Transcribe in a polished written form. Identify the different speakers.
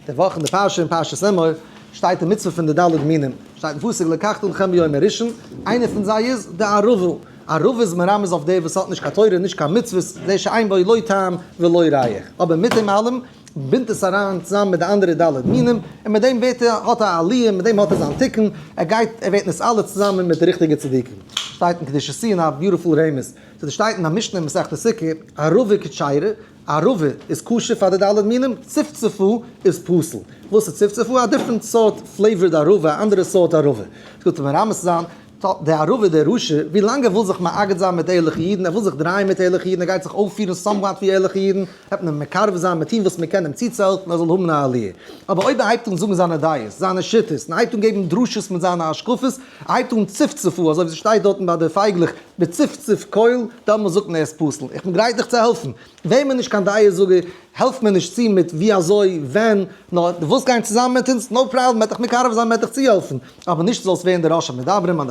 Speaker 1: די וואך אין די פרשה אין פרשת אמור שטייט די מצוה פון די ד' מינים, שטייט אין פסוק לקחת לכם ביום הראשון, איינער פון זיי איז די ערבה, ערבה איז מרמז אויף דער וואס האט נישט קיין תורה נישט קיין מצוות, זה שאין בו לא טעם ולא ריח, אבער מיט דעם אלעם בינדט עס אריין צוזאמען מיט די אנדערע ד' מינים, און מיט דעם ווערט ער, האט ער א עליה, מיט דעם האט ער זיין תיקון, ער גייט, ער ווערט נתעלה צוזאמען מיט די ריכטיגע צדיקים. שטייט אין קדושת ציון א beautiful רמז, ס'שטייט אין א משנה אין מסכת סוכה, ערבה כשרה, ערבה איז כשר פאר די ד' מינים, צפצפה איז פסול. וואס איז צפצפה? א different סארט flavored ערבה, א אנדערע סארט ערבה. ס'גוט צו מרמז צו זיין, די ערבה דער רשע, ווי לאנג ער וויל זיך מאגד זיין מיט ערליכע אידן, ער וויל זיך דרייען מיט ערליכע אידן, ער גייט זיך אויפפירן somewhat ווי ערליכע אידן, וועט מען אים מקרב זיין, מיט טון וואס מען קען אים צוצוהעלפן ער זאל האבן א עליה. אבער אויב ער הייבט אן זאגן זיינע דעות, זיינע שיטות, און הייבט אן געבן דרשות מיט זיינע השקפות, ער הייבט אן צפצפה, אזוי ווי ס'שטייט דארטן ביי די פייגלעך, בצפצוף קול, דאמאלס זאגט מען ער איז פסול. איך בין גרייט דיך צו העלפן. ווער מיר נישט קיין דעה זאגער, העלף מיר נישט צו מיט ווי אזוי, ווען, נאר דו ווילסט גיין צוזאמען מיט אונז, no problem, מ'עט דיך מקרב זיין, מ'עט דיך צוהעלפן, אבער נישט זאלסט ווערן דער ראש המדברים.